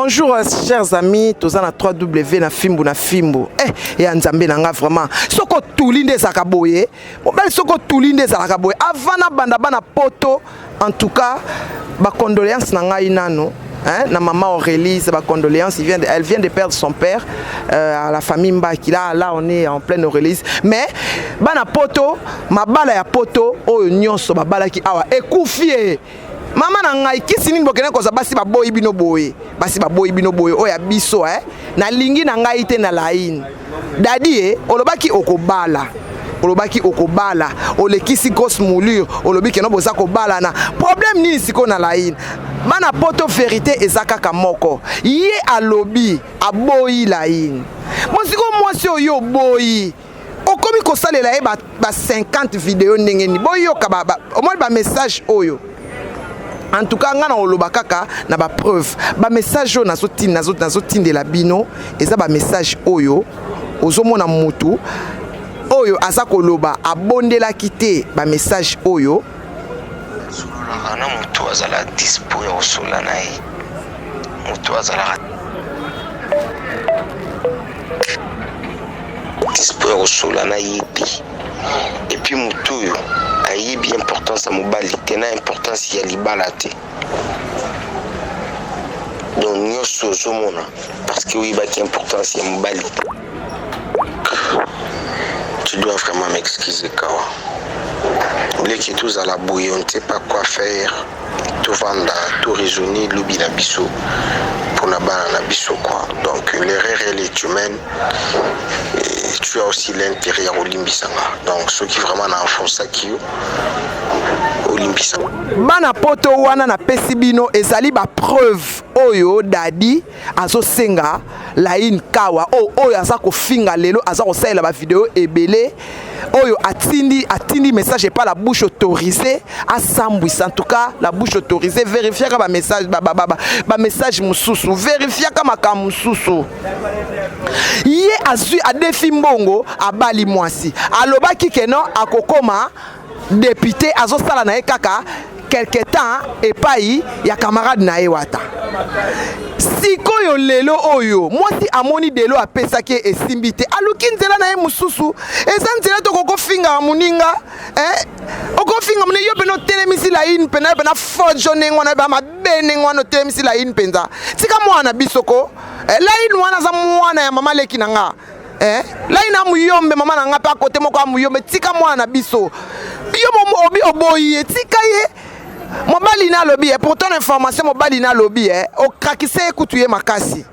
Bonjour euh, chers amis, toza na 3W na fimbu na fimbu. Eh, ya nzambe na nga vraiment. Soko tuli nde ezalaka boye. Mobali soko tuli nde ezalaka boye. Avant na banda bana poto, en tout cas, ba condoléances na ngai nano. Hein, na maman Aurélie, c'est ma condoléance, il vient de, elle vient de perdre son père euh, à la famille Mbaki. Là, là, on est en pleine Aurélie. Mais, bana poto, mabala ya poto, oyo nyonso babalaki awa, ekufi eh. Mama na ngai kisi nini bokende kozwa basi baboyi bino boye basi baboyi bino boye oyo ya biso eh? Nalingi na ngai te na laine dadi e olobaki okobala olobaki okobala olekisi grosse moulure olobi keno boza kobalana problème nini sikoyo na laine bana poto verite eza kaka moko ye alobi aboyi laine bo sikoyo mwasi oyo oboyi okomi kosalela ye ba, ba 50 video ndenge nini boyoka ba, ba, omoni ba message oyo en tout cas ngai nakoloba kaka na bapreuve bamessage oyo nazotindela bino eza bamessage oyo ozomona mutu oyo aza koloba abondelaki te bamessage oyo sololaka na moto azala dispo ya kosola na ye moto azalaka dispo ya kosola na ye te epuis moto oyo ayebi importance ya mobali te na importance ya libala te donc nyonso ozomona parce que oyebaki importance ya mobali te. Tu dois vraiment m'excuser Kawa. Leki tozala boye on ne sait pas quoi faire. Tovanda to raisonner lobi na biso pona bana na biso quoi. Donc l'erreur elle est humaine. Et tu as aussi l'intérêt ya kolimbisa nga. Donc soki vraiment na enfonçaki yo olimbisa. Bana poto wana napesi bino ezali ba preuve oyo Dadi azosenga Laine Kawa oyo oyo aza kofinga lelo aza kosalela ba video ebele oyo atindi atindi message epa la bouche autorisée asambwisa en tout cas la bouche autorisée verifiaka ba message ba, ba, ba, ba, ba message mosusu verifiaka makambo mosusu ye azwi adefi mbongo abali mwasi alobaki keno akokoma depute azosala na ye kaka quelque temps epai ya camarade na ye wata sikoyo lelo oyo mwasi amoni delo apesaki ye esimbi te aluki nzela na ye mosusu eza nzela tokoki kofingaka moninga eh? okofinga moninga yo mpena otelemisi laine mpena yo mpena fojo ndenge wana ba mabe ndenge wana otelemisi laine mpenza tika mwana biso ko eh, laine wana aza mwana ya mama leki na nga Eh, lai na muyombe mama na nga pe akote moko ya muyombe tika mwana na biso yo obi oboyi ye tika ye mobali na alobi ye pour ton information mobali na alobi ye okrakise ye kutu ye makasi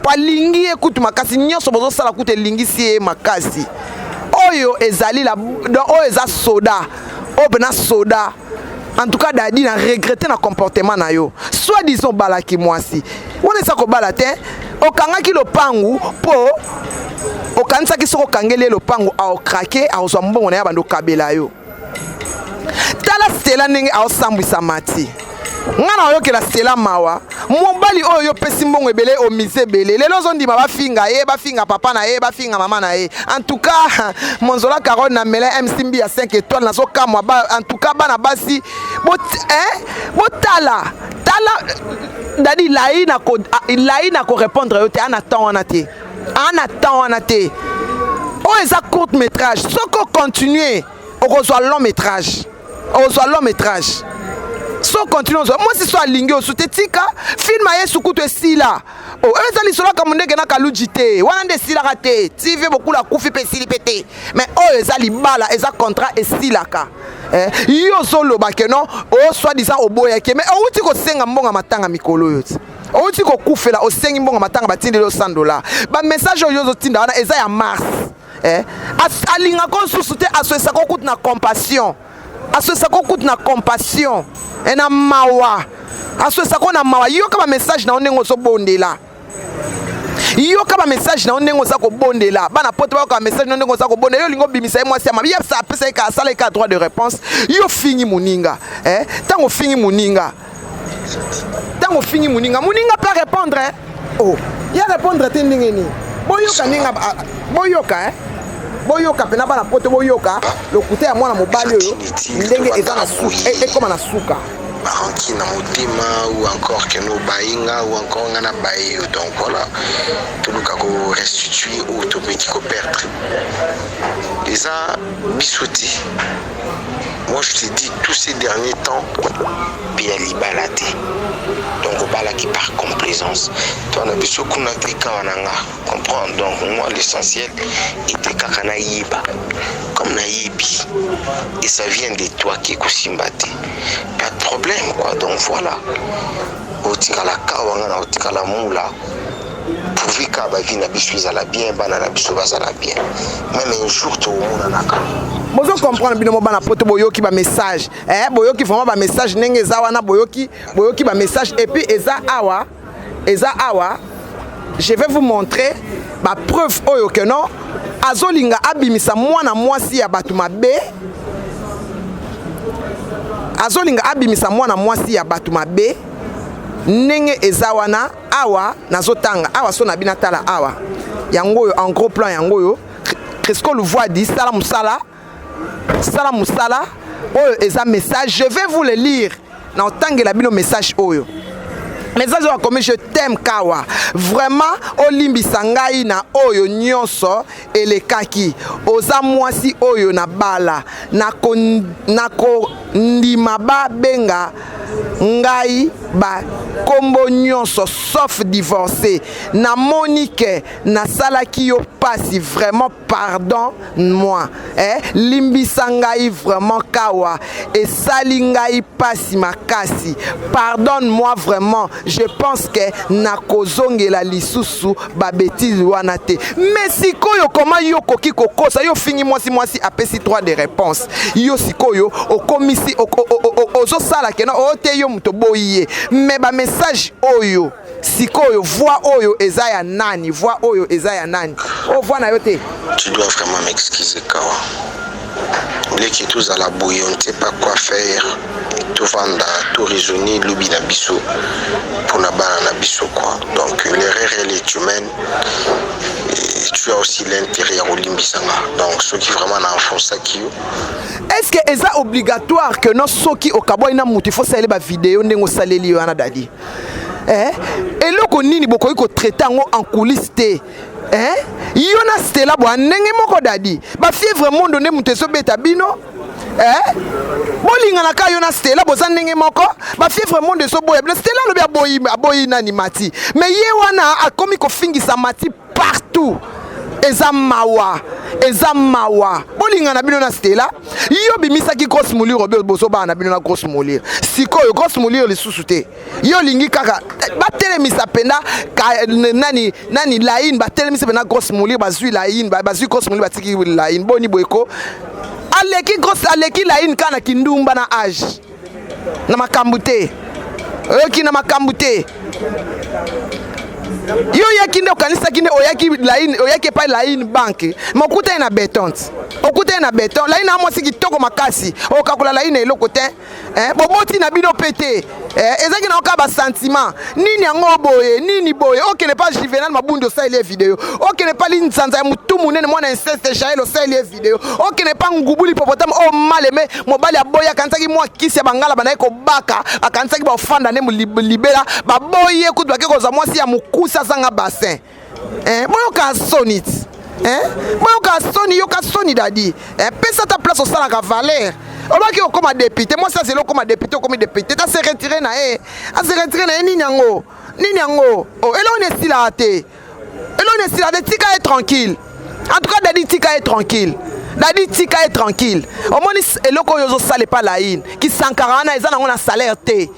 po alingi ye kutu makasi nyonso bozosala kutu elingisi ye makasi oyo ezali la donc oyo eza soda oyo mpena soda en tout cas dadi na regrette na comportement na yo soit disant obalaki mwasi wana eza kobala te okangaki lopangu mpo okanisaki soki okangeli ye lopangu aokrake akozwa mbongo na ye abanda okabela yo tala stela ndenge aosambwisa mati nga na oyokela stela mawa mobali oyo yo opesi mbongo ebele omise ebele lelo ozondima bafinga ye bafinga papa na ye bafinga mama na ye en tout cas monzola carole na mela mc mbi ya 5 étoile nazokamwa ba, en tout cas bana basi botala eh, tala dadi lai na ko lai na ko répondre yo te ana temps wana te ana temps wana te oyo eza courte métrage soki ocontinue okozwa long métrage okozwa long métrage so continue ozwa mwasi so alingi osu te tika film ya yesu kutu esila. Oh, oyo eza lisolo ya Kamundeke na Kaluji te, wana nde esilaka te. TV bokula akufi mpe esili mpe te, mais oyo eza libala, eza contrat, esilaka. Eh, yo ozoloba ke non, o soi disant oboyaki, mais owuti kosenga mbongo matanga mikolo oyo ti owuti kokufela, osengi mbongo matanga, batindeli yo 100 $. Bamessage oyo ozotinda wana eza ya mars. Eh, alingaka osusu te, asoesaka okutu na compassion, asoesaka okutu na compassion e na mawa, asoesaka na mawa. Yoka bamessage na yo ndenge ozobondela, yoka bamessage na yo ndenge oza kobondela. Bana Poto bayoka bamessage na yo ndenge oza kobondela. Yo olingi obimisa ye mwasi ya mabe, yebisa apesa ye, asala ye ka droit de réponse. Yo fingi moninga, eh? Ntango ofingi moninga, ntango ofingi moninga, moninga mpe répondre, eh? Oh, ya répondre te ndenge nini? Boyoka ndenge boyoka, eh? Boyoka mpena, bana Poto, boyoka lokuta ya mwana mobali oyo ndenge eza na ekóma na suka. Baranki na motema ou encore ke no bayinga ou encore nga na baye yo. Donc voilà, toluka korestituer oyo tomeki koperdre, eza biso te. Moi, je te dis, tous ces derniers temps mpe ya libala te, donc obalaki par complaisance to na biso kuna te, kawa na nga comprendre. Donc moi, l'essentiel était kaka nayeba, comme nayebi et ça vient de toi ke kosimba te, pas de problème quoi. Donc voilà, otikala kawa, nga na otikala mula, pourvu ka bavie na biso ezala bien, bana na biso bazala bien, même un jour tokomonanaka. Bozo comprendre bino mo bana Poto, boyoki bamessage, eh? Boyoki vraiment bamessage ndenge eza wana, boyoki, boyoki bamessage. Et puis eza awa, eza awa, je vais vous montrer bapreuve oyo ke non, azolinga abimisa mwana mwasi ya bato mabe, azolinga abimisa mwana mwasi ya bato mabe ndenge eza wana. Awa nazotanga awa, so na bino atala awa, yango oyo en gros plan, yango oyo. Crisco Luvuadi, sala mosala, sala mosala. Oyo eza message, je vais vous le lire, na otangela bino message oyo. Message oyo akomi: "Je t'aime Kawa, vraiment olimbisa ngai na oyo nyonso elekaki. Oza mwasi oyo na bala, nakondima babenga ngai bakombo nyonso sauf divorcé. Namoni ke nasalaki yo pasi, vraiment pardon moi, eh? Limbisa ngai vraiment Kawa, esali ngai pasi makasi, pardonne moi vraiment. Je pense ke nakozongela lisusu babêtises wana te." Mais sikoyo koma yo okoki kokosa? Yo ofingi mwasi, mwasi apesi droit de réponse. Yo sikoyo okomisi ozosala kena oyo te, yo moto oboyi ye. Mais bamessage oyo sikoyo, voix oyo eza ya nani? Voix oyo eza ya nani? Oyo voix na yo te. Tu dois vraiment m'excuser Kawa, leki, tozala boye, on ne sait pas quoi faire, tovanda toraisonner lobi na biso mpona bana na biso quoi. Donc l'erreur, elle est humaine et tu as aussi l'intérêt ya kolimbisanga. Donc soki vraiment na enfonçaki yo. Est ce que eza obligatoire que no soki okabwani na motu, il faut osaleli bavideo ndenge osaleli yo wana, Dadi, eh? Eloko nini bokoki kotraiter yango en coulisse te, eh? Yo na Stela bwa ndenge moko, Dadi, bafièvre mondo nde moto ezobeta bino, eh? Bolinganaka, yo na Stela boza ndenge moko, bafièvre mondo ezoboya bino. Stela alobi aboyi, aboyi nani? Mati. Mais ye wana akomi kofingisa Mati partout. Eza mawa, eza mawa. Bolingana bino na Stela. Yo bimisaki grosse moulure, obe bozobana na bino na grosse moulure. Sikoyo grosse moulure lisusu te, yo olingi kaka batelemisa mpenza nani, nani, Laine. Batelemisa mpenza grosse moulure, bazwi Laine, bazwi grosse moulure, batiki Laine. Boni boyeko, aleki grosse, aleki Laine kaka na kindumba, na age, na makambo te. Oyoki na makambo te. Yo oyaki nde, okanisaki nde oyaki Laine, oyaki epai Laine banke, ma okuta ye na beton ti okuta ye na beton. Laine a mwasi kitoko makasi, okakola Laine eloko te, eh, boboti na bino mpe te, eh, ezalaki na oka basentiment nini yango boye, nini boye. Okende pa Juvenal Mabundi, osaleli ye video. Okende pa linzanza ya motu monene, mwana inceste Jael, osaleli ye video. Okende pa ngubuli popotame oyo maleme mobali aboyi, akanisaki mwa kisi ya bangala banaye kobaka, akanisaki baofanda nde libela, baboyi ye kutu, bake kozwa mwasi ya mokusi azanga bassin, eh, boyoka soni ti, eh? Boyoka soni, yoka soni Dadi, eh? Pesa ata place osalaka valeur. Olobaki okóma député, mwasi azeli okóma député, okomi député, ta se retire na ye, ase retire na ye. Nini yango? Nini yango? Oh, eloko nini esilaka te? Eloko nini esilaka te? Tika ye tranquille. En tout cas, Dadi tika ye tranquille. Dadi tika ye tranquille. Omoni eloko oyo ozosala epa Laine. Kisankara wana eza nango na salaire te.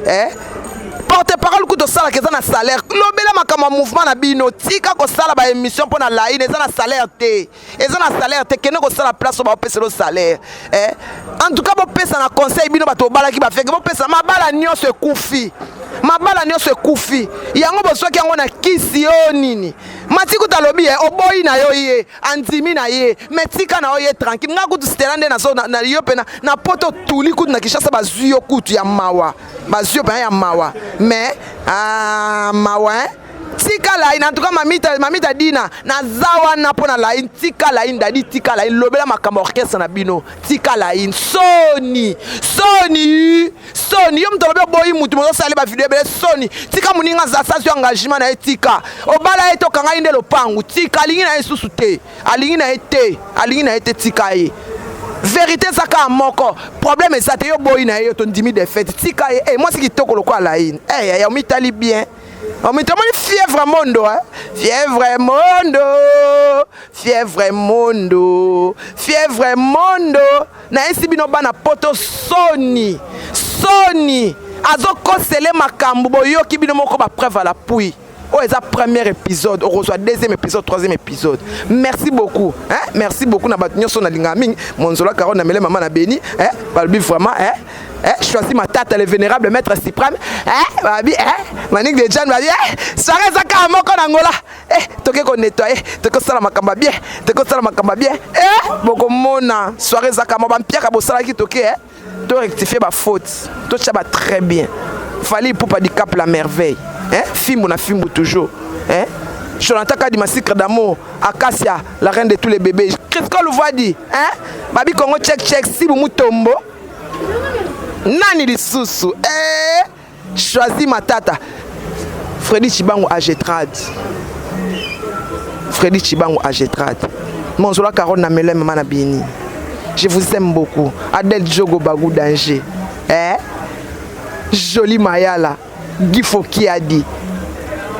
Eh? Porte-parole kutu osalaka eza na salaire. Lobela makambo ya mouvement na bino. Tika kosala ba émission mpo na Laine eza na salaire te. Eza na salaire te. Kende kosala place oyo baopesela salaire. Eh? En tout cas bopesa na conseil bino bato bobalaki bafeke bopesa mabala nyonso ekufi. Mabala nyonso ekufi. Yango bozwaki yango na kisi oyo nini? Mati kutu alobi eh, oboyi na yo ye, andimi na ye, mais tika na yo ye tranquille. Nga kutu Stella nde nazo na, na yo pena na poto tuli kutu na Kinshasa bazwi yo kutu ya mawa. Bazwi yo pena ya mawa. Mais ah, mawa hein. Tika laine en tout cas mamita mamita dina naza wana mpo na laine tika laine dadi tika laine lobela makambo orchestre na bino tika laine soni soni soni yo moto olobi oboyi motu mozosala ba video ebele soni tika moninga asasi engagement na ye tika obala ye tokanga ye nde lopangu tika alingi na ye susu te alingi na ye te alingi na ye te tika ye verité eza kaka moko problème eza te yo boyi na ye yo tondimi défaite tika ye hey, mwasi kitoko lokola laine hey, ya omitali bien omitomoni fièvre mondo hein? Fièvre mondo, fièvre mondo, fièvre mondo. Nayesi bino bana poto soni soni azokosele makambo boyoki bino moko ba preuve à l'appui. Oyo eza premier épisode, okozwa deuxième épisode, troisième épisode. Merci beaucoup hein? Merci beaucoup na bato nyonso nalingaka mingi. Monzola Caron na mele mama na Beni hein? Balobi vraiment hein? Eh, choisi matata le vénérable maître suprême eh, babi eh, Manick de John babi eh, soirée eza kaka moko na Angola eh, toke ko nettoyer, toke kosala makambo ya bien, toke kosala makambo ya bien eh, bokomona soirée eza kaka moko bampiaka bosalaki toke eh, to rectifier ba faute, totya ba très bien. Fally Ipupa du Cap la merveille eh, fimbu na fimbu toujours eh, Jonathan Kadima sucre d'amour, Acacia la reine de tous les bébés, Chrisco Luvadi hein, babi Congo check check Sibu Mutombo nani lisusu eh, choisi matata Freddy Chibango Agetrad, Freddy Chibango Agetrad, Monzola Carole na Mele mama na Bini, je vous aime beaucoup. Adèle Djogo Bagou danger eh, Jolie Mayala Guy Fokiadi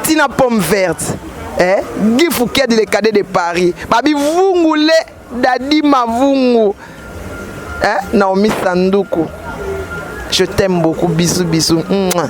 Tina Pomme Verte eh, Guy Fokiadi le cadet de Paris Babi Vungule Dadi Mavungu eh, Naomi Sanduku, je t'aime beaucoup, bisous bisous. Mouah.